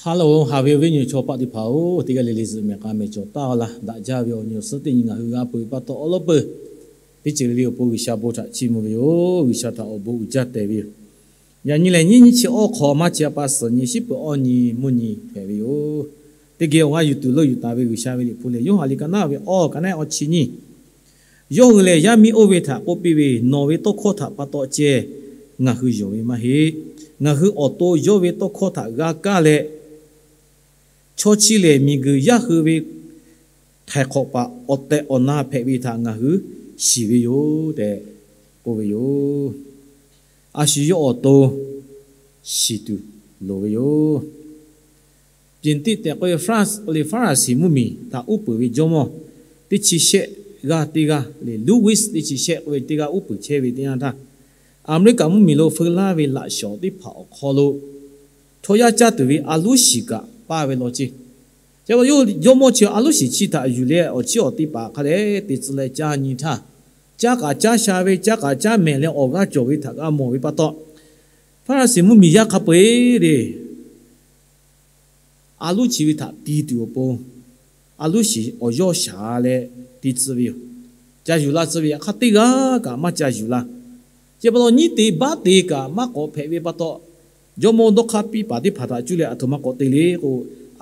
Hello, haꞈ ve awˬ viˉ nyi chaw paˆ teˇ hpaˍ-oˬ, teˇ g'aˇ le le zuhꞈ mehˍ k'a mehˍ cawˬ taˍ laˇ. Daꞈ jaˇ ve awˬ nyi awˬ suhˉ teˇ nyi ngaˬ hui g'a peuˬ ve pa taw awˬ lawn peuˬ, teˇ ceuˬ le le awˬ pon G'uiˬsha bon htaꞈ chiˇ mvuh ve yoˬ. G'uiˬsha htaꞈ awˬ bon uiˍ jaˇ tehꞈ ve yoˬ. Yaꞈ nyi lehˬ, nyiˇ nyiˇ chi awˇ hk'aw maˇ chi a pa suhˍ nyi shiˉ peuˬ awˇ nyi mvuhˇ nyi hpehꞈ ve yoˬ. Teˇ geh awˬ g'aˇ yuˬ tuˬ lo yuˬ taˍ ve G'uiˬsha ve liꞈ hpu lehˬ, Yoˇhanˬ liꞈ ka naˉ ve awˇ, ka naˉ awˇ chi nyiˇ. Yawˇ hui lehˬ, yaˇ miˇ oˇ ve htaꞈ k'oˆ piˇ ve, Nawˬ ve tawˇ hkawˇ htaꞈ pa taw ceh ngaˬ hui yonˍ ve maˇ heˆ. Ngaˬ hui awˬ to yawˇ ve tawˇ hkawˇ htaꞈ g'a kaˇ leh, chaw chi lehˬ miˬguiˬ yaˇ hui ve htaiˍ hk'awꞈ paˍ awˬ tehˬ awˬ na hpehꞈ ve htaꞈ ngaˬ hui shiˍ ve yoˬ tehꞈ k'oˆ ve yoˬ. A shu yawˇ awˬ to shiˍ tuˬ loˍ ve yoˬ. Pyeˍtiˆ tehꞈ k'oˆ ve Faraˇ, k'oˆ le Faˍraˍsiˍ mvuhˇmiˬ htaꞈ uˉ peunˍ ve jawˇmawˇ teˇ chi shehˆ g'aˇ teˇ g'aˇ le, Louis teˇ chi shehˆ k'oˆ ve teˇ g'aˇ uˉ peunˍ chehˇ ve teˇ yanˇ htaˇ, Aˍmeˍriˆkaˍ mvuhˇmiˬ lo feu laˇ ve laꞈ shawˍ teˇ hpaˍ awˬ hk'aw lo chaw yaˇ caˇ tuˬ ve a luˉ shiˍ kaꞈ paˇ ve law ceˇ. Chi pa taw yawˇ jawˇmawˇ chi a luˉ shiˍ chi htaꞈ yuˬ leh awˬ chiˉ awˬ te paˍ hk'a dehꞈ te tcuh leh caˇ nyi htaˇ, caˇ k'aꞈ caˇ sha ve, caˇ k'aꞈ caˇ mehˍ leh awˬ g'aˇ cawˬ ve htaꞈ g'a mawˬ ve pa taw, Faˍraˍsiˍ mvuhˇmiˬ yaˇ hk'a peu-eˬ le, a luˉ chi ve htaꞈ ti tuˬ awˬ pon, a luˉ shiˍ awˬ yawˇ shaˍ leh te tcuh ve yoˬ. Ca yuˬ la tcuh ve, yaꞈ hk'aˇ teˇ g'aˇ kaꞈ maˇ ca yuˬ la. Chi pa taw nyiˇ te baˆ te kaꞈ maˇ k'awꞈ hpehꞈ ve pa taw, jawˇmawˇ dawˇ hk'aˇ piˇ paˍ teˇ hpaˍ htaꞈ cuˇ leh aˬ htoꞈ ma k'awꞈ te le k'o,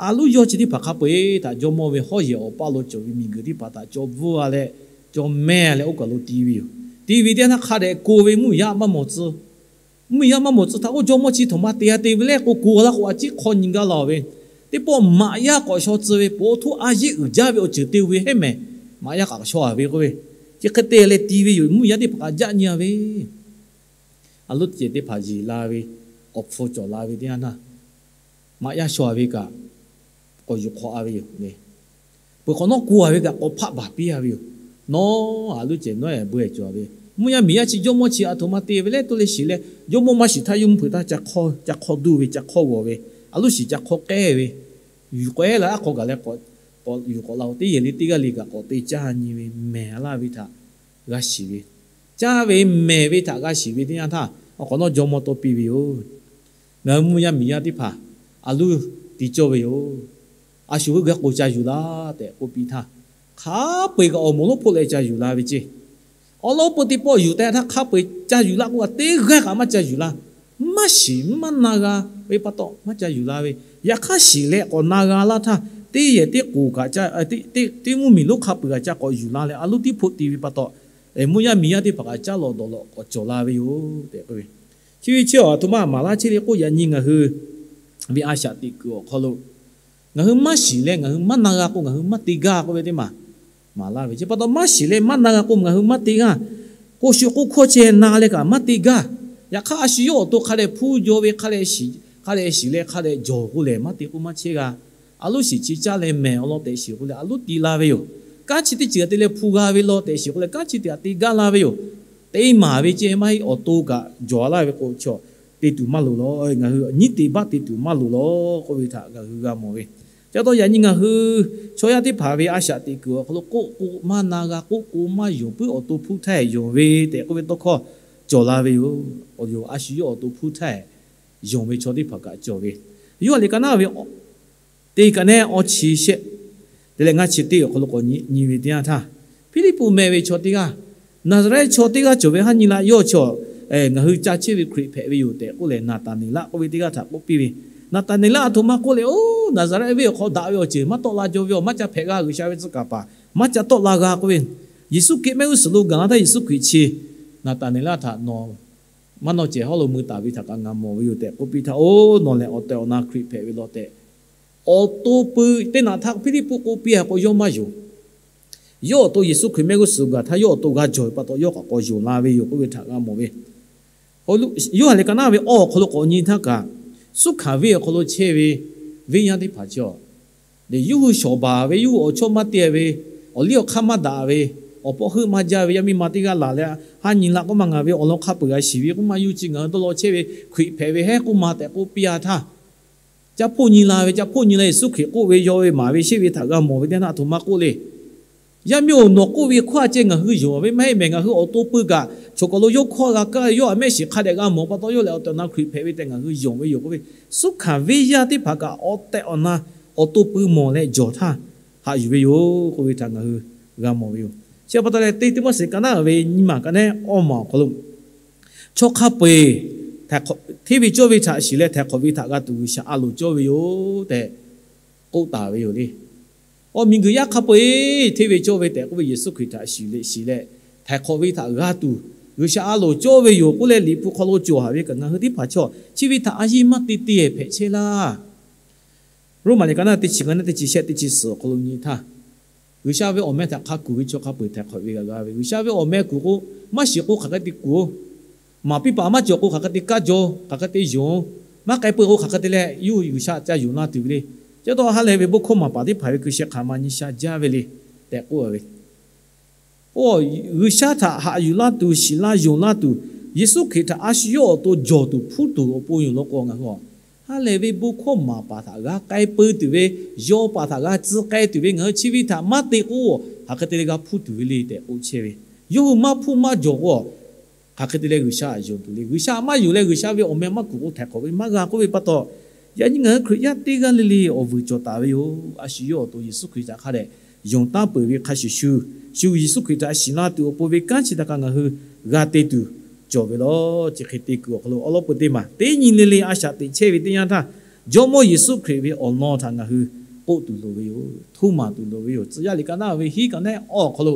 a luˉ yawˇ chi teˇ hpaˍ hk'a peu-eˬ htaꞈ jawˇmawˇ ve hawˉ yehˬ awˬ paˇ lo cawˬ ve miˬguiˬ teˇ hpaˍ htaꞈ caw bvuhˇ a leh, caw mehˇ leh oˇ kaˬ lo ti ve yoˬ. Ti ve teˇ yanˇ htaˇ hk'a dehꞈ ko ve mvuhˇmiˬ yaˇ maˇ mawˬ tcuh. Mvuhˇmiˬ yaˇ maˇ mawˬ tcuh htaˇ k'o, jawˇmawˇ chi htoꞈ ma te a te ve le k'o, ko laˇ k'o a ciˉ hk'aw nyi gaˇ la ve, teˇ pawˆ maꞈ yaˇ k'awꞈ shaw tcuh ve, po htoˇ a yeˆ uiˍ jaˇ ve awˬ ceuˬ te ve heˉ mehˍ, maꞈ yaˇ k'awꞈ shaw a ve k'oˆ ve, chi hk'e te leh ti ve yoˬ. Mvuhˇmiˬ yaˇ teˇ hpaˍ kaꞈ jaˆ nyi a ve, a luˉ cehˬ teˇ hpaˍ yeˬ la ve, awˬ hpu cawˬ la ve teˇ yanˇ htaˇ, maꞈ yaˇ shaw a ve kaꞈ k'awꞈ yuˬ hk'awꞈ a ve yoˬ le. Peuˬ hk'awꞈ nawˉ ko a ve kaꞈ k'awꞈ hpaˆ baˬ piˇ a ve yoˬ. Nawˉ a luˉ cehˬ nawˉ bvuhˇ cawˬ ve, mvuhˇ yaˇ miˬ yaˇ chi jawˇmawˇ chi aˬ htoꞈ ma te ve le, to leh shiˍ leh, jawˇmawˇ maˇ shiˍ htaˇ yawˇ mvuhˇ hpeuꞈ htaˇ ca hk'awˇ, ca hk'awˇ duˇ ve, ca hk'awˇ g'awˬ ve, a luˉ shiˍ ca hk'awˇ k'ehˉ ve, yuˬ k'awehˉ la aˉ hk'aw gaˬ leh k'awꞈ yuˬ k'awꞈ la-o. Teˇ yehˬ le teˇ g'aˇ le kaꞈ k'awꞈ te caˇ nyi ve mehˍ laˇ ve htaꞈ g'a shiˍ ve, caˇ ve mehˍ ve htaꞈ g'a shiˍ ve teˇ yanˇ htaˇ, awˬ hk'awꞈ nawˉ jawˇmawˇ tawˇ piˇ ve yoˬ. Ngaˬ hui mvuhˇ yaˇ miˬ yaˇ teˇ hpaˍ a luˉ ti cawˇ ve yoˬ. A shu hui g'a k'oˍ ca yuˬ laˇ tehꞈ k'oˆ piˇ htaˇ, hk'a peu-eˬ kaꞈ awˬ moˍ lonˉ hpoˆ leh ca yuˬ la ve ceˇ. Awˬ lawn peu teˇ pawˆ yuˬ teh htaˇ hk'a peu-eˬ ca yuˬ laˇ k'oˆ kaꞈ teˇ g'aˇ kaꞈ maˇ ca yuˬ la. Maˇ shiˍ maˇ na g'a ve pa taw maˇ ca yuˬ la ve. Yaꞈ hk'aˇ shiˍ leh k'awꞈ na g'a laˇ htaˇ, teˇ yehˬ teˇ k'oˍ kaꞈ, teˇ mvuhˇmiˬ lonˉ hk'a peu-eˬ kaꞈ ca k'awꞈ yuˬ la leh a luˉ tiˉ hpoˆ ti ve pa taw, mvuhˇ yaˇ miˬ yaˇ teˇ hpaˍ kaꞈ caˇ lawˬ dawˬ lawˬ k'awꞈ cawˬ la ve yoˬ tehꞈ k'oˆ ve. Chi ve chi awˬ htoꞈ ma maˍ laˇ chehˇ le k'oˆ, yaꞈ nyi ngaˬ hui ve a shaꞈ teꞈ kuiˬ awˬ hk'aw lo ngaˬ hui maˇ shiˍ leh ngaˬ hui maˇ na g'a k'o ngaˬ hui maˇ te gaˇ k'oˆ ve teˇ maˬ maˍ laˇ ve. Chi pa taw maˇ shiˍ leh maˇ na g'a k'o ngaˬ hui maˇ te gaˇ. K'o shu k'oˆ hkawˇ ceh na leh kaꞈ maˇ te gaˇ. Yaꞈ hk'aˇ a shu yawˇ awˬ to hk'a dehꞈ hpuˇ jaw ve, hk'a dehꞈ shiˍ leh hk'a dehꞈ jawˬ k'o lehˬ maˇ te k'oˆ maˇ chehˇ g'a. A luˉ shiˍ chi caˇ leh mehˍ awˬ lawn tehꞈ shiˍ k'oˆ leh a luˉ ti la ve yoˬ. Kanˉ chi teˇ ceuˬ te leh hpu g'a ve law tehꞈ shiˍ k'oˆ leh kanˉ chi teˇ htaꞈ te gaˇ la ve yoˬ. Te maˍ ve ceh maˇ heˆ, awˬ to kaꞈ jawˬ laˇ ve k'o, chaw te tuˬ maˇ loˍ law. Ngaˬ hui nyiˉ te baˆ te tuˬ maˇ loˍ law k'oˆ ve htaꞈ ngaˬ hui g'a mawˬ ve. Ca taw yaꞈ nyi ngaˬ hui chaw yaˇ teˇ hpaˍ ve a shaꞈ teꞈ kuiˬ awˬ hk'aw lo k'oˆ k'o maˇ na g'a, k'oˆ k'o maˇ yonˍ puiˉ, awˬ to hpuˇ htaˇ yonˍ ve tehꞈ k'oˆ ve tawˇ hkawˇ cawˬ la ve yoˬ. Awˬ yoˬ, a shu yawˇ awˬ to hpuˇ htaˇ yonˍ ve chaw teˇ hpaˍ kaꞈ cawˬ ve. Yoˇhanˬ liꞈ ka naˉ ve teˇ ka nehˉ awˇ chi shehˆ te leh ngaˇ chi teˇ awˬ hk'aw lo k'awꞈ nyi ve teˇ yanˇ htaˇ, Hpiˇliˇpuˆ meh ve chaw teˇ g'aˇ, Naˍzaˍrehˆ chaw teˇ g'aˇ cawˬ ve haˉ nyi la yawˇ chaw, ngaˬ hui ca chehˇ ve Hkriꞈ hpehꞈ ve yoˬ tehꞈ k'oˆ leh Naˍtaˍneˍlaˆ k'oˆ ve teˇ g'aˇ htaꞈ k'oˆ piˇ ve. Naˍtaˍneˍlaˆ aˬ htoꞈ ma k'oˆ leh, Oˇ, Naˍzaˍrehˆ venˇ awˬ hk'aw daꞈ ve awˬ ceuˬ maˇ tawˆ la jaw ve, awˬ maˇ ca hpehꞈ g'a, G'uiˬsha ve tcuh kaˍ paˍ maˇ ca tawˆ la g'a k'oˆ ve. Yeˍsuˆ Hkriꞈ mehˆ g'uˇ suhˍ lo gaˬ la htaˇ Yeˍsuˆ Hkriꞈ chi Naˍtaˍneˍlaˆ htaꞈ nawˬ maˇ nawˬ cehˬ hawˉ lo mui taˍ ve htaꞈ kaꞈ ngaˬ mawˬ ve yoˬ tehꞈ k'oˆ piˇ htaˇ, Oˇ, nawˬ lehˬ awˬ tehˬ awˬ na Hkriꞈ hpehꞈ ve law tehꞈ awˬ to pui teˇ naꞈ htaˇ Hpiˇliˇpuˆ k'oˆ piˇ a k'o yawˇ maˇ yonˍ. Yawˇ awˬ to Yeˍsuˆ Hkriꞈ mehˆ g'uˇ suhˍ gaˬ htaˇ yawˇ awˬ to g'a jawˬ ve pa taw yawˇ kaꞈ k'awꞈ yonˍ la ve yoˬ k'oˆ ve htaꞈ g'a mawˬ ve. Yoˇhanˬ liꞈ ka naˉ ve awˇ awˬ hk'aw lo k'awꞈ nyi htaˇ kaꞈ, Suˉhkanˍ venˇ awˬ hk'aw lo chehˇ ve venˇ yaˇ teˇ hpaˍ chi a, yawˇ hui shawˍ baˬ ve, yawˇ hui awˬ chawˇ maˇ te ve, awˬ liˇ awˬ hk'aˇ maˇ daꞈ ve, awˬ pawˆ heuˆ maˇ jaˇ ve, yaˇ miˇ ma teˇ g'aˇ laˬ leh, ha nyi la k'oˆ ma ngaˬ ve awˬ lawn hk'a peu-eˬ g'a shiˍ ve k'oˆ ma, yawˇ hui chi ngaˬ hui dawˇ law chehˇ ve Hkriꞈ hpehꞈ ve hehˉ k'oˆ ma tehꞈ k'oˆ piˇ a htaˇ, ca hpoˆ nyi la ve, ca hpoˆ nyi leh Yeˍsuˆ Hkriꞈ k'oˆ ve yaw ve maˍ ve sheˆ ve htaꞈ g'a mawˬ ve teˇ naˆ htoꞈ ma k'oˆ le. Yaˇ miˇ-oˬ, nawˬ k'oˆ ve hkawˇ a ceh ngaˬ hui yonˍ ve maˇ heˆ mehˍ. Ngaˬ hui awˬ to peu kaꞈ choˬ kaˬ lo yawˇ hkawˇ g'a kaˇ ve, yawˇ htaꞈ mehˆ shiˍ hk'a dehꞈ g'a mawˬ pa taw, yawˇ lehˬ awˬ tehˬ awˬ na Hkriꞈ hpehꞈ ve tehꞈ ngaˬ hui yonˍ ve yoˬ k'oˆ ve. Suhˉ hkanˍ venˇ yaˇ teˇ hpaˍ kaꞈ awˬ tehˬ awˬ na awˬ to peu mawˬ leh jawˬ htaˇ haꞈ yuˬ ve yoˬ k'oˆ ve htaꞈ ngaˬ hui g'a mawˬ ve yoˬ. Chi pa taw leh, teˇ Tiˆmoˉseˍ ka naˉ ve nyiˇ maˬ ka nehˉ awˇ maˬ awˬ hk'aw lo, chaw hk'a peu-eˬ hteˇ ve cawˇ ve htaꞈ shiˍ leh htaiˍ hk'awꞈ ve htaꞈ g'a tuˬ G'uiˬsha a loˍ cawˇ ve yoˬ tehꞈ k'oˆ taˍ ve yoˬ le. Awˬ miˬguiˬ yaˇ hk'a peu-eˬ hteˇ ve cawˇ ve tehꞈ k'oˆ ve Yeˍsuˆ Hkriꞈ htaꞈ shiˍ leh shiˍ leh htaiˍ hk'awꞈ ve htaꞈ g'a tuˬ G'uiˬsha a loˍ cawˇ ve yoˬ k'oˆ leh, Liꞈ hpu hk'aw lo cawˬ haˍ ve kaꞈ ngaˬ hui teˇ hpaˍ chaw chi ve htaꞈ a yiˇ maˇ te te hpehꞈ chehˇ laˇ. Roˉmaꞈ liꞈ ka naˉ teˇ chi ka naˉ teˇ chi shehˆ teˇ chi suhˍ awˬ hk'aw lo nyi htaˇ, G'uiˬsha ve awˬ meh htaꞈ hk'a kuˬ ve chaw hk'a peu-eˬ htaiˍ hk'awꞈ ve g'a g'a ve. G'uiˬsha ve awˬ meh kuˬ k'o, maˇ shiˍ k'o hk'aˬ hk'e te kuˬ-oˬ. Maˍ piˇ paˍ maˇ cawˬ k'o hk'aˬ hk'e te kaˇ jaw, hk'aˬ hk'e te yonˍ-oˬ. Maˇ k'ai peu k'o hk'aˬ hk'e te leh yawˇ hui G'uiˬsha ca yonˍ la tuˬ ve le. Chi pa taw ha lehˬ ve bon hkawˇ maˍ paˍ teˇ hpaˍ ve hkui sheh hk'aˬ ma nyi sha jaˇ ve le tehꞈ k'oˆ ve. Oˇ, G'uiˬsha htaꞈ haꞈ yuˬ laˇ tuˬ, shiˍ laˇ yonˍ laˇ tuˬ, Yeˍsuˆ Hkriꞈ htaꞈ a shu yawˇ awˬ to jawˬ tuˬ hpuˇ tuˬ awˬ pon yoˬ law k'o, ngaˬ hui a ha lehˬ ve bon hkawˇ maˍ paˍ htaꞈ g'a k'ai peu tuˬ ve, yawˇ paˍ htaꞈ g'a tcuh k'ai tuˬ ve ngaˬ hui chi ve htaꞈ maˇ te k'o, hk'aˬ hk'e te leh g'a hpuˇ tuˬ ve le tehꞈ k'oˆ chehˇ ve. Yawˇ hui maˇ hpuˇ maˇ jawˬ k'o, hk'aˬ hk'e te leh G'uiˬsha yonˍ tuˬ le. G'uiˬsha maˇ yonˍ leh G'uiˬsha ve awˬ meh maˇ kuˬ k'o htaiˍ hk'awꞈ ve maˇ g'a k'oˆ ve pa taw, yaꞈ nyi ngaˬ hui Hkriꞈ yaˇ teˇ g'aˇ le le awˬ vuiˬ cawˬ taˍ ve yoˬ. A shu yawˇ awˬ to Yeˍsuˆ Hkriꞈ htaꞈ hk'a dehꞈ yonˍ taˉ peuˬ ve hk'a shuˍ shuˍ, shu Yeˍsuˆ Hkriꞈ htaꞈ shiˍ laˇ tuˬ awˬ pon ve kanˉ chi htaꞈ kaꞈ ngaˬ hui g'a te tuˬ cawˬ ve law. Chi hk'e te kuiˬ awˬ hk'aw lo awˬ lawn peuˬ teˇ maˬ teˇ nyi le le a shaꞈ teꞈ chehˇ ve teˇ yanˇ htaˇ, Jawˇmawˇ Yeˍsuˆ Hkriꞈ ve awˬ lawn htaꞈ ngaˬ hui k'oˆ tuˬ loˍ ve yoˬ. Htoˇmaˍ tuˬ loˍ ve yoˬ. Tcuh yaˇ liꞈ ka naˉ ve hiˉ ka nehˉ awˇ awˬ hk'aw lo,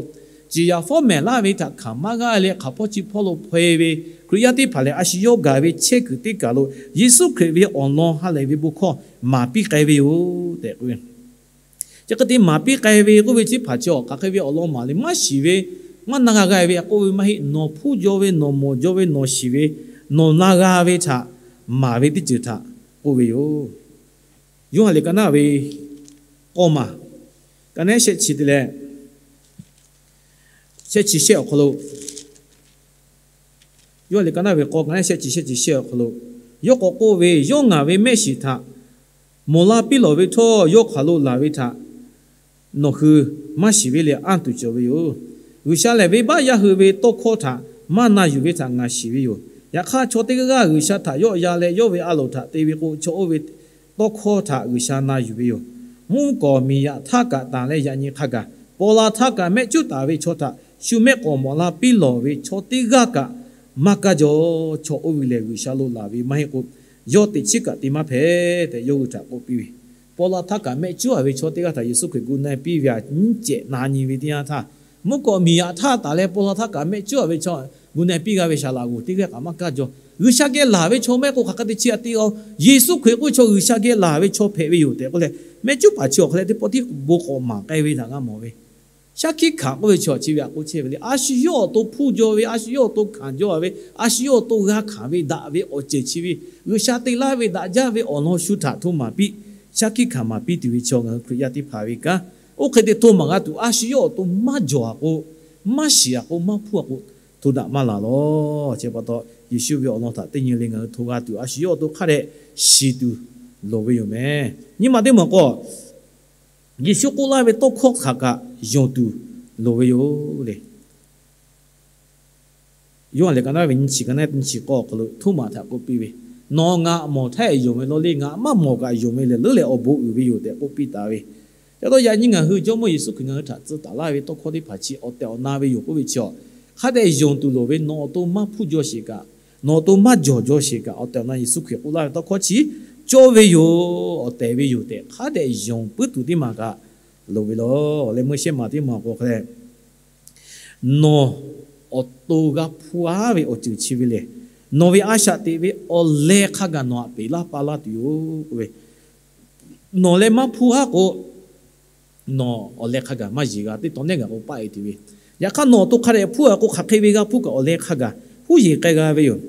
ciˍ yanˍ fawˉ mehˍ laˇ ve htaꞈ hkanˍ maˇ g'aˇ leh hk'aˬ hpawˇ chi hpawˇ lo hpaw-e ve Hkriꞈ yaˇ teˇ hpaˍ lehˬ, a shu yawˇ gaˬ ve chehˇ kuiˬ teˇ kaˬ lo Yeˍsuˆ Hkriꞈ ve awˬ lawn ha lehˬ ve bon hkawˇ maˍ piˇ k'ai ve yoˬ tehꞈ k'oˆ ve. Chi hk'e te maˍ piˇ k'ai ve k'oˆ ve chi teˇ hpaˍ chi awˬ hk'aˬ hk'e ve awˬ lawn maˍ le maˇ shiˍ ve, maˇ na g'a g'a ve a k'oˆ ve maˇ heˆ. Nawˬ hpuˇ jaw ve, nawˬ mawˬ jaw ve, nawˬ shiˍ ve, nawˬ na g'a ve htaꞈ maˍ ve teˇ ceuˬ htaꞈ k'oˆ ve yoˬ. Yoˇhanˬ liꞈ ka naˉ ve k'awˇ maˬ ka nehˉ shehˆ chi te leh shehˆ chi shehˆ awˬ hk'aw lo, Yoˇhanˬ liꞈ ka naˉ ve k'awˇ ka nehˉ shehˆ chi shehˆ chi shehˆ awˬ hk'aw lo, yawˇ k'awꞈ k'oˆ ve, Yawˇ ngaˬ ve mehˆ shiˍ htaꞈ mawˬ la piˇ lawˬ ve htawˇ, yawˇ hk'aˬ lo laˬ ve htaꞈ nawˬ hui maˇ shiˍ ve leh anˇ tuˬ cawˬ ve yoˬ. G'uiˬsha lehˬ, venˇbaˆ yaˇ hui ve tawˇ hkawˇ htaꞈ maˇ na yuˬ ve htaꞈ ngaˬ shiˍ ve yoˬ. Yaꞈ hk'aˇ, chaw teˇ g'aˇ g'aˇ G'uiˬsha htaꞈ yawˆ yan leh yawˇ ve a loˍ htaꞈ te ve k'o, chaw oˇ ve tawˇ hkawˇ htaꞈ G'uiˬsha na yuˬ ve yoˬ. Mvuhˇ kawˍ miˬ yaꞈ htaˇ kaꞈ tanˬ leh yaꞈ nyi hk'a gaˬ, paw la htaˇ kaꞈ mehˆ cuˉ taˍ ve chaw htaꞈ shu mehˆ k'awꞈ mawˬ la piˇ lawˬ ve chaw teˇ g'aˇ kaꞈ maˇ kaˇ jaw. Chaw oˇ ve lehˬ, G'uiˬsha lo laˬ ve maˇ heˆ k'o, yawˇ teꞈ chiˉ kaꞈ te maˇ hpehꞈ tehꞈ yawˇ hui htaꞈ k'oˆ piˇ ve. Paw la htaˇ kaꞈ mehˆ cuˉ a ve chaw teˇ g'aˇ htaꞈ Yeˍsuˆ Hkriꞈ gu na piˇ ve htaꞈ nyiˇ cehˬ na nyi ve teˇ yanˇ htaˇ, mvuhˇ kawˍ miˬ yaꞈ htaˇ tanˬ leh paw la htaˇ kaꞈ mehˆ cuˉ a ve chaw gu na piˇ g'a ve shaˍ laꞈ g'oˍ teˇ g'aˇ kaꞈ maˇ kaˇ jaw. G'uiˬsha geh laˬ ve chaw mehˆ k'o hk'aˬ hk'e te chi a te a. Yeˍsuˆ Hkriꞈ k'oˆ ve chaw G'uiˬsha geh laˬ ve chaw hpehꞈ ve yoˬ tehꞈ k'oˆ leh, mehˆ cuˉ paˍ chi awˬ hk'a leh teˇ pawˆ tiˉ bon k'awꞈ maˍ k'ai ve htaꞈ g'a mawˬ ve. Shaˉ hkiˆ hkanˍ k'oˆ ve chi awˬ chi ve htaꞈ k'oˆ chehˇ ve le. A shu yawˇ awˬ to hpuˇ jaw ve, a shu yawˇ awˬ to hkanˍ jaw ve, a shu yawˇ awˬ to g'a hkanˍ ve daꞈ ve awˬ ceuˬ chi ve, G'uiˬsha te laˇ ve daꞈ jaˇ ve awˬ lawn shu htaꞈ hto maˍ piˇ, shaˉ hkiˆ hkanˍ maˍ piˇ tuˬ ve chaw ngaˬ hui Hkriꞈ yaˇ teˇ hpaˍ ve kanˉ, oˇ hk'e te hto maˍ g'a tuˬ, a shu yawˇ awˬ to maˇ jawˬ a k'o, maˇ shiˍ a k'o, maˇ hpuˇ a k'o, hto daꞈ maˇ laˬ lawˬ. Chi pa taw, Yeˍsuˆ ve awˬ lawn htaꞈ teˇ nyi le ngaˬ hui hto g'a tuˬ, a shu yawˇ awˬ to hk'a dehꞈ shiˍ tuˬ loˍ ve yoˬ meh. Nyi ma teˇ maˬ k'o, Yeˍsuˆ k'oˆ laˇ ve tawˇ hkawˇ hk'aˬ kaꞈ yonˍ tuˬ loˍ ve yoˬ le. Yoˇhanˬ lehˬ ka naˉ ve nyiˇ chi ka naˉ nyiˇ chi k'awˇ awˬ hk'aw lo Htoˇmaꞈ htaꞈ k'oˆ piˇ ve, Nawˬ ngaˬ mawˬ htaˇ yonˍ ve law le, ngaˬ maˇ mawˬ kaꞈ yonˍ ve lehˬ leuˉ leh awˬ bon uiˍ ve yoˬ tehꞈ k'oˆ piˇ taˍ ve. Ca taw yaꞈ nyi ngaˬ hui Jawˇmawˇ Yeˍsuˆ Hkriꞈ ngaˬ hui htaꞈ tcuh taˍ laˇ ve tawˇ hkawˇ teˇ hpaˍ chi awˬ tehˬ awˬ na ve yoˬ k'oˆ ve chi a, hk'a dehꞈ yonˍ tuˬ loˍ ve. Nawˬ awˬ to maˇ hpuˇ jaw sheˍ kaꞈ, nawˬ awˬ to maˇ jawˬ jaw sheˍ kaꞈ, awˬ tehˬ awˬ na Yeˍsuˆ Hkriꞈ k'oˆ laˇ ve tawˇ hkawˇ chi cawˇ ve yoˬ, awˬ tehˬ ve yoˬ tehꞈ hk'a dehꞈ yonˍ puiˉ tuˬ teˇ maˬ kaꞈ loˍ ve law. Leh meuˇ shehˆ maˬ teˇ maˬ k'o hk'a leh, Nawˬ awˬ to g'a hpuˇ aˉ ve awˬ ceuˬ chi ve lehˬ, nawˬ ve a shaꞈ teꞈ ve awˬ leh hk'a gaˬ nawˬ htaꞈ peꞈ laˇ pa laˇ tuˬ yoˬ k'oˆ ve. Nawˬ leh maˇ hpuˇ aˉ k'o, nawˬ awˬ leh hk'a gaˬ maˇ yeˬ g'a, teˇ taw nehˉ gaˬ k'o paˆ e tuˬ ve. Yaꞈ hk'aˇ nawˬ awˬ to hk'a dehꞈ hpuˇ a k'o, hk'aˬ hk'e ve g'a hpuˇ kaꞈ awˬ leh hk'a gaˬ huˉ yeˬ k'ai g'a ve yoˬ.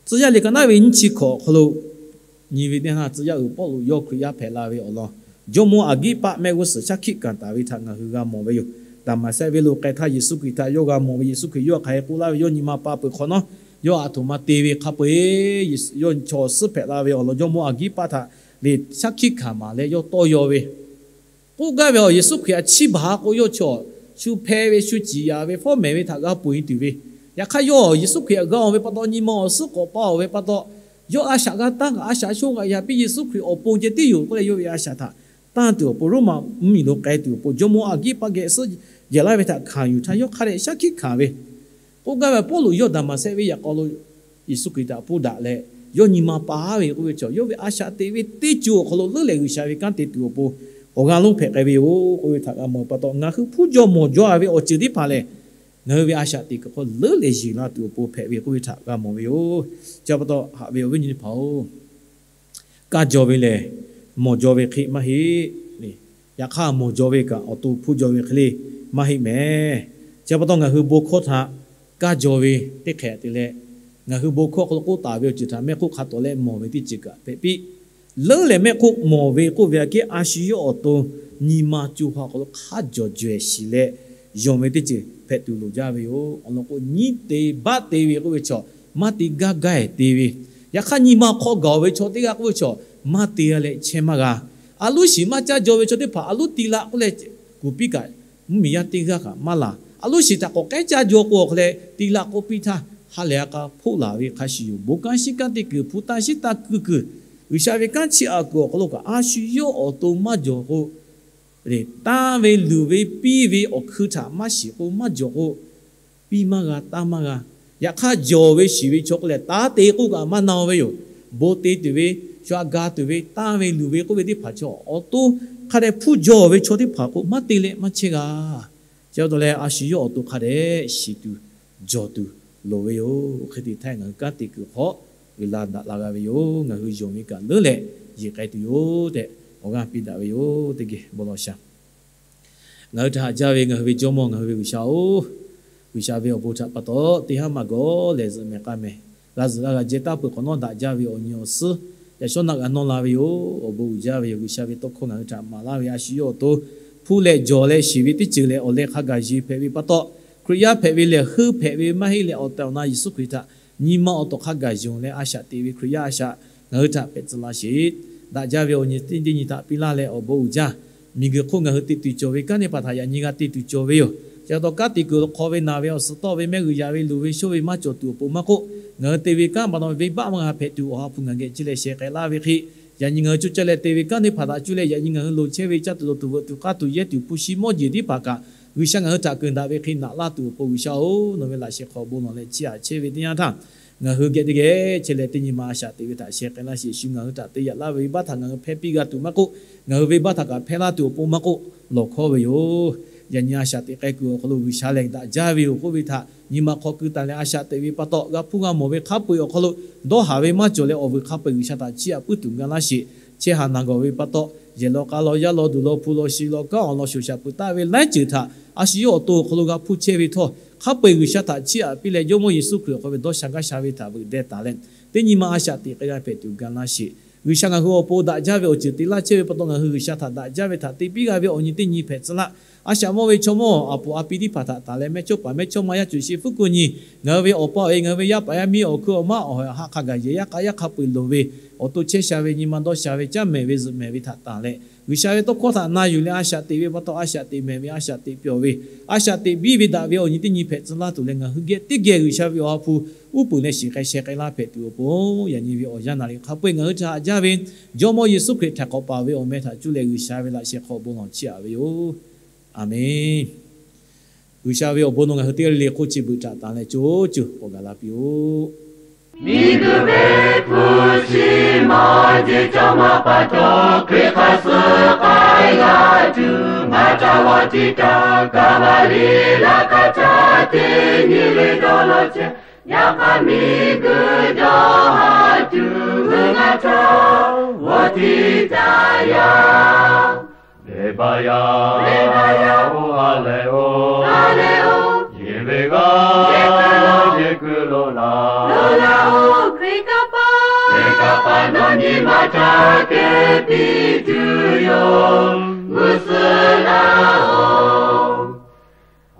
Tcuh yaˇ liꞈ ka naˉ ve nyiˇ chi hkawꞈ awˬ hk'aw lo nyi ve teˇ yanˇ, tcuh yaˇ uiˍ Pawˇluꞈ yawˇ Hkriꞈ yaˇ hpehꞈ la ve awˬ lawn, jawˇmawˇ Aˍgiˉpaˆ mehˆ g'uˇ suhˍ shaˉ hkiˆ kanˍ taˍ ve htaꞈ ngaˬ hui g'a mawˬ ve yoˬ. Daˍmaˍsehˆ venˇ lo k'ai htaˇ Yeˍsuˆ Hkriꞈ htaꞈ yawˇ g'a mawˬ ve, Yeˍsuˆ Hkriꞈ yawˇ hk'aˬ hk'e k'oˆ laˇ ve, yawˇ nyi ma pa peuˬ hk'awꞈ nawˉ, yawˇ aˬ htoꞈ ma te ve hk'a peu-eˬ, yawˇ chaw suhˉ hpehꞈ la ve awˬ lawn jawˇmawˇ Aˍgiˉpaˆ htaꞈ lehˬ shaˉ hkiˆ hkanˍ maˍ leh yawˇ tawˇ yaw ve, k'oˆ gaˇ ve, Yeˍsuˆ Hkriꞈ htaꞈ chiˇ baˬ k'o, yawˇ chaw shu hpeh ve, shu ciˍ yanˍ ve, fawˉ mehˍ ve htaꞈ g'a ponˬ e tuˬ ve. Yaꞈ hk'aˇ, yawˇ Yeˍsuˆ Hkriꞈ htaꞈ g'a awˬ ve pa taw, nyi ma awˬ suhˉ k'awꞈ pa awˬ ve pa taw, yawˇ a shaꞈ g'a tanˇ kaꞈ, a shaꞈ sho kaꞈ yaꞈ piˇ Yeˍsuˆ Hkriꞈ awˬ pon ceh tiˉ yoˬ k'oˆ leh, yawˇ ve a shaꞈ htaꞈ tanˇ tuˬ awˬ pon, Roˉmaꞈ mvuhˇmiˬ lo k'ai tuˬ awˬ pon, jawˇmawˇ Aˍgiˉpaˆ geh suhˉ jehˬ laˇ ve htaꞈ hkanˍ yuˬ htaˇ, yawˇ hk'a dehꞈ shaˉ hkiˆ hkanˍ ve k'oˆ gaˇ ve, Pawˇluꞈ yawˇ Daˍmaˍsehˆ venˇ yaꞈ k'aw lo Yeˍsuˆ Hkriꞈ htaꞈ hpuˇ daꞈ leh, yawˇ nyi ma pa ve k'oˆ ve chaw, yawˇ ve a shaꞈ teꞈ ve teˇ co awˬ hk'aw lo leuˉ leh G'uiˬsha ve kanˉ te tuˬ awˬ pon awˬ g'aˇ lonˉ hpehꞈ k'ai ve yoˬ k'oˆ ve htaꞈ g'a mawˬ pa taw, ngaˬ hui hpu jaw mawˬ jaw a ve awˬ ceuˬ teˇ hpaˍ lehˬ, ngaˬ hui ve a shaꞈ teꞈ kuiˬ hk'aw leuˉ leh yeˬ la tuˬ awˬ pon hpehꞈ ve k'oˆ ve htaꞈ g'a mawˬ ve yoˬ. Chi pa taw, haꞈ ve awˬ viˉ awˬ nyi teˇ hpaˍ-oˬ, kaˇ jaw ve lehˬ mawˬ jaw ve hk'e maˇ heˆ. Yaꞈ hk'aˇ, mawˬ jaw ve kaꞈ awˬ to hpu jaw ve hk'e le maˇ heˆ mehˍ. Chi pa taw, ngaˬ hui bon hkawˇ htaꞈ kaˇ jaw ve teˇ hk'ehꞈ te leh, ngaˬ hui bon hkawˇ hk'aw lo k'oˆ taˍ ve awˬ ceuˬ htaꞈ mehˆ hk'oˆ hk'a tawˍ leh mawˬ ve teˇ ceuˬ kaꞈ hpehꞈ piˇ. Leuˉ leh mehˆ hk'oˆ mawˬ ve k'oˆ ve aꞈ kehˉ, a shu yawˇ awˬ to nyi ma co ha awˬ hk'aw lo hk'a jawˬ jawehˬ shiˍ leh, yonˍ ve teˇ ceuˬ hpehꞈ tuˬ loˍ jaˇ ve yoˬ. Awˬ lawn k'o, nyiˉ te baˆ te ve k'oˆ ve chaw, maˇ te gaˇ gaˇ-ehˍ te ve. Yaꞈ hk'aˇ, nyi ma hk'aw gaˬ-oˬ ve chaw teˇ g'aˇ k'oˆ ve chaw, maˇ te g'a leh chehˇ maˇ g'a. A loˉ shiˍ maˇ caˇ jaw ve chaw teˇ hpaˍ a loˉ te laꞈ k'oˆ leh kuˬ piˇ kaꞈ, mvuhˇmiˬ yaˇ teˇ g'aˇ kaꞈ maˇ laˬ. A loˉ shiˍ htaꞈ k'awꞈ k'ehˉ caˇ jaw k'o awˬ hk'aw leh te laꞈ k'oˆ piˇ htaˇ, ha lehˬ a k'a hpoˆ laˬ ve hk'a shuˍ yoˬ. Bon kanˉ shiˉ kanˉ te kuiˬ, hpu tanˇ shiˉ tanˇ keu kuiˬ, G'uiˬsha ve kanˉ chiˇ aꞈ kuiˬ awˬ hk'aw lo kaꞈ a shu yawˇ awˬ to maˇ jawˬ k'o, tanˇ ve luˬ ve piˇ ve awˬ hkui htaꞈ maˇ shiˍ k'o maˇ jawˬ k'o, piˇ maˇ g'a, tanˇ maˇ g'a. Yaꞈ hk'aˇ, jawˬ ve shiˍ ve chaw k'o lehˬ, taˉ te k'oˆ kaꞈ maˇ na-o ve yoˬ. Bon te tuˬ ve, shu aꞈ ga tuˬ ve, tanˇ ve luˬ ve k'oˆ ve teˇ hpaˍ chaw awˬ to hk'a dehꞈ hpuˇ jaw ve chaw teˇ hpaˍ k'o, maˇ te leh maˇ chehˇ g'a. Chi pa taw leh, a shu yawˇ awˬ to hk'a dehꞈ shiˍ tuˬ jawˬ tuˬ loˍ ve yoˬ. Hk'e te htaˇ, ngaˬ hui kanˉ te kuiˬ hk'aw uiˍ la daꞈ la g'a ve yoˬ. Ngaˬ hui yonˍ ve kaꞈ leuˉ leh yeˬ k'ai tuˬ yoˬ tehꞈ, awˬ g'aˇ piˇ daꞈ ve yoˬ. Teˇ geh bon lawˬ shaˍ. Ngaˬ hui htaꞈ haꞈ jaˇ ve ngaˬ hui ve Jawˇmawˇ, ngaˬ hui ve G'uiˬsha-oˬ, G'uiˬsha ve awˬ bon htaꞈ pa taw teˇ haˉ maˇ gawˬ lehˬ, zuhꞈ mehˍ k'a mehˍ, g'a zuhꞈ g'a g'a jehˇ taˍ peuˬ hk'awꞈ nawˉ daꞈ jaˇ ve awˬ nyi awˬ suhˉ yaꞈ shawˉ naˆ g'a nawˇ la ve yoˬ. Awˬ bon uiˍ jaˇ ve yoˬ. G'uiˬsha ve tawˇ hkawˇ ngaˬ hui htaꞈ maˍ laˇ ve a shu yawˇ awˬ to hpuˇ leh jawˬ leh shiˍ ve teˇ ceuˬ lehˬ, awˬ leh hk'a gaˬ yeˬ hpehꞈ ve pa taw, Hkriꞈ yaˇ hpehꞈ ve lehˬ, heuˆ hpehꞈ ve maˇ heˆ leh, awˬ tehˬ awˬ na Yeˍsuˆ Hkriꞈ htaꞈ nyi ma awˬ tawˍ hk'a gaˬ yonˍ leh a shaꞈ teꞈ ve Hkriꞈ yaˇ a shaꞈ ngaˬ hui htaꞈ hpehꞈ tcuh laˇ sheˍ. Daꞈ jaˇ ve awˬ nyi teˇ nyi htaꞈ piˇ laˇ leh awˬ bon uiˍ jaˇ. Miˬguiˬ hk'oˆ ngaˬ hui te tuˬ cawˬ ve kanˉ teˇ hpaˍ htaꞈ yaꞈ nyi g'a te tuˬ cawˬ ve yoˬ. Chi pa taw, kanˉ te kuiˬ lo hk'aw ve naˬ ve awˬ suhˍ tawˆ ve mehˆ g'uiˬ yaꞈ ve luˬ ve shoˇ ve maˇ cawˬ tuˬ awˬ pon maˇ k'oˆ, ngaˬ hui te ve kanˉ pa taw venˇbaˆ maˇ g'a hpehꞈ tuˬ, Awˬ ha hpu ngaˬ geh chehˇ leh sheh k'ai laˇ ve hk'e, yaꞈ nyi ngaˬ hui co caˇ leh te ve kanˉ teˇ hpaˍ htaꞈ cuˇ leh yaꞈ nyi ngaˬ hui lo chehˇ ve caˇ tuˬ dawˬ tuˬ veuꞈ tuˬ k'aˇ tuˬ yehˇ tuˬ hpu shi mawˇ jeˬ teˇ hpaˍ kaꞈ, G'uiˬsha ngaˬ hui htaꞈ keunˍ daꞈ ve hk'e naꞈ laˇ tuˬ awˬ pon, G'uiˬsha-oˬ, nawˬ ve laꞈ sheh hk'aw bon lawˬ leh chiˇ aꞈ chehˇ ve teˇ yanˇ htaˇ, ngaˬ hui geh teˇ geh chehˇ leh teˇ nyi ma a shaꞈ teꞈ ve htaꞈ sheh k'ai laˇ sheˍ. Shu ngaˬ hui htaꞈ te yaꞈ laˇ ve venˇbaˆ htaꞈ ngaˬ hui hpehˇ piˇ g'a tuˬ maˇ k'oˆ, ngaˬ hui venˇbaˆ htaꞈ kaꞈ hpehˇ laˇ tuˬ awˬ pon maˇ k'oˆ, lawˬ hkawˇ ve yoˬ. Yaꞈ nyi a shaꞈ teꞈ k'ai kuiˬ awˬ hk'aw lo G'uiˬsha lehˬ daꞈ jaˇ ve yoˬ k'oˆ ve htaꞈ nyi ma hk'aw keu taˍ leh a shaꞈ teꞈ ve pa taw, g'a hpuˇ g'a mawˬ ve hk'a peu-eˬ awˬ hk'aw lo dawˇ haˍ ve maˇ cawˬ leh, awˬ vuiˬ hk'a peu-eˬ G'uiˬsha htaꞈ chiˇ aꞈ puiˉ tuˬ ga laˇ sheˍ. Chehˇ haˍ naˬ gawˬ ve pa taw, yehˬ law k'a law, yaˇ law duˬ law, hpu law shi law, kanˉ awˬ lawn shoˍ shaˍ peuˬ taˍ ve laiˉ ceuˬ htaꞈ a shu yawˇ awˬ to awˬ hk'aw lo g'a hpuˇ chehˇ ve htawˇ, hk'a peu-eˬ G'uiˬsha htaꞈ chiˇ aꞈ piˇ leh, Jawˇmawˇ Yeˍsuˆ Hkriꞈ awˬ hk'aw ve dawˇ sha gaˇ sha ve htaꞈ veuꞈ deh taˍ leh, teˇ nyi ma a shaꞈ teꞈ k'ai g'a hpehꞈ tuˬ ga laˇ sheˍ. G'uiˬsha ngaˬ hui awˬ pon daꞈ jaˇ ve awˬ ceuˬ te laˇ chehˇ ve pa taw, ngaˬ hui G'uiˬsha htaꞈ daꞈ jaˇ ve htaꞈ te piˇ g'a ve awˬ nyi teˇ nyi hpehꞈ tcuh laˇ. A shaꞈ mawˇ ve chaw mawˇ aˬ poˍ a pi teˇ hpaˍ htaꞈ tanˬ leh, mehˇchawˇpaˍ mehˇchawˇma yaˇ cuˬ shi fuˉ kuˬ nyi, ngaˬ hui ve awˬ pa awˬ e, ngaˬ hui ve yaˇ paˍ yaˇ miˇ awˬ hkui awˬ maˉ awˬ hawehˬ awˬ ha hk'a gaˬ yehˬ yaˇ k'a yaˇ hk'a peu-eˬ loˍ ve awˬ to chehˇ sha ve nyi ma dawˇ sha ve caˇ mehˍ ve zuhꞈ mehˍ ve htaꞈ tanˬ leh, G'uiˬsha ve tawˇ hkawˇ htaꞈ na yuˬ leh a shaꞈ teꞈ ve pa taw, a shaꞈ teꞈ mehˍ ve, a shaꞈ teꞈ pyawˬ ve, a shaꞈ teꞈ biˇ ve daꞈ ve awˬ nyi teˇ nyi hpehꞈ tcuh laˇ tuˬ leh, ngaˬ hui geh teˇ geh G'uiˬsha ve Awˬ ha hpu uˉ peunˍ leh shiˍ k'ai sheh k'ai laˇ hpehꞈ tuˬ awˬ pon, yaꞈ nyi ve awˬ yanˇ naˍ riˍ hk'a peu-eˬ ngaˬ hui htaꞈ haꞈ jaˇ ve Jawˇmawˇ Yeˍsuˆ Hkriꞈ htaꞈ k'awꞈ paˍ ve awˬ meh htaꞈ cuˇ leh G'uiˬsha ve laꞈ sheh hk'aw bon lawˬ chiˇ aꞈ ve yoˬ. Aˬmenˍ. G'uiˬsha ve awˬ bon nawˬ ngaˬ hui teˇ g'aˇ le le hk'oˆ chi beuꞈ htaꞈ tanˬ leh co co k'awꞈ gaˬ la piˇ-oˆ. Miˬguiˬ ve hpu shi mawˇ jeˬ caˇ ma pa taw, Hkriꞈ hk'a suh k'ai g'a tuˬ maˇ ca g'awˇ tiˉ taˇ, Kaˍvaˍriˆ laꞈ ka caˇ teˇ nyi le dawˇ law chehˇ. Yaꞈ hk'aˇ miˬguiˬ dawˇ haˍ tuˬ ngaˬ hui g'awˇ tiˉ taˇ yaˇ. Venˇbaˆ yaˇ, venˇbaˆ yaˇ-oˬ, ha lehˬ-oˬ, ha lehˬ-oˬ, yehˬ ve g'aˇ, yehˬ kuiˬ lo laˇ, lo laˇ-oˬ, Hkriꞈ kaˇ paˍ, Hkriꞈ kaˇ paˍ nawˬ nyi ma htaꞈ kehˉ piˇ tuˬ yoˬ. G'uˇ suhˍ laˇ-oˬ.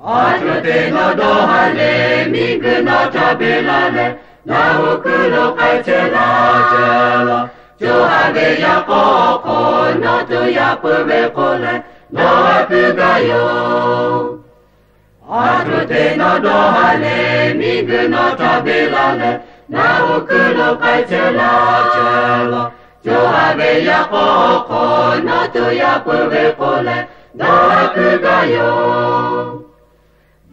Aˬ cawˬ teꞈ nawˬ dawˇ haˍ leh, miˬguiˬ nawˬ htaꞈ beˬ laˇ leh, ngaˬ hui kuiˬ lo k'ai chehˇ laˇ chehˇ laˇ. Co ha ve yaˇ k'aw hk'aw nawˬ to yaꞈ peuˬ ve k'o leh, nawˬ g'a puiˉ gaˇ yoˬ. Aˬ htoꞈ te nawˬ dawˇ ha leh, miˬguiˬ nawˬ htaꞈ beˬ laˇ leh, nawˬ awˬ hkui lo k'ai chehˇ laˇ chehˇ laˇ. Co ha ve yaꞈ k'aw hk'aw nawˬ to yaˇ peuˬ ve k'o leh, dawˇ ha kuiˬ gaˇ yoˬ.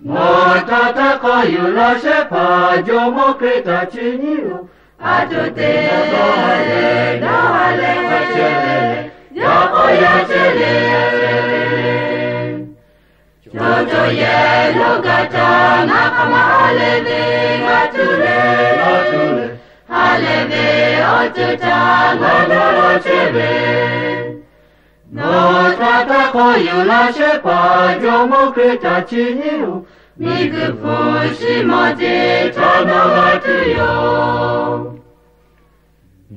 Mawˬ htaˇ htaˇ hk'aw yuˬ laˇ shehˉ hpaˍ, Jawˇmawˇ Hkriꞈ htaꞈ chi nyi-oˬ. Aˬ htoꞈ te dawˇ ha leh, dawˇ ha leh k'ai chehˇ leh, yaꞈ k'aw yaˇ chehˇ leh, co co yehˬ lo gaˬ htaˇ, ngaˬ hk'aˬ ma ha lehˬ ve, ngaˬ tuˬ leh, ngaˬ tuˬ leh, ha lehˬ ve awˬ ceuˬ htaꞈ ngaˬ dawˇ law chehˇ ve. Mawˬ htaˇ htaˇ hk'aw yuˬ laˇ shehˉ hpaˍ, Jawˇmawˇ Hkriꞈ htaꞈ chi nyi-oˬ. Miˬguiˬ hpu shi mawˬ jeˬ chaw nawˬ g'a tuˬ yoˬ.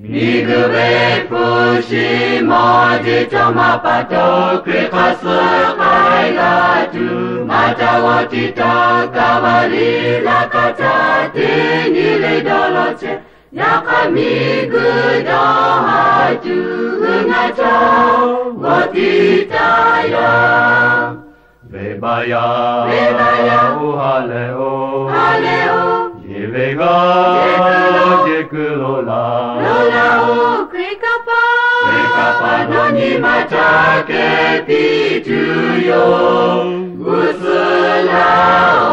Miˬguiˬ ve hpu shi mawˬ jeˬ chaw maˇ pa taw, Hkriꞈ hk'aˇ suh k'ai g'a tuˬ, maˇ ca g'awˇ tiꞈ taˍ. Kaˍvaˍriˆ laꞈ ka htaꞈ teˇ nyi le dawˇ law chehˇ. Yaꞈ hk'aˇ miˬguiˬ dawˇ ha tuˬ, g'uiˬ ngaˇ chaw g'awˇ tiꞈ taˍ yaˇ. Venˇbaˆ yaˇ, venˇbaˆ yaˇ, oˇ ha lehˬ oˬ, ha lehˬ oˬ. Yeˬ ve g'aˇ, yeˬ ve g'aˇ, jeˬ kuiˬ lo laˇ, lo laˇ oˬ. Hkriꞈ kaˇ paˍ, Hkriꞈ kaˇ paˍ nawˬ nyi ma htaꞈ kehˉ piˇ tuˬ yoˬ. G'uˇ suhˍ laˇ oˬ.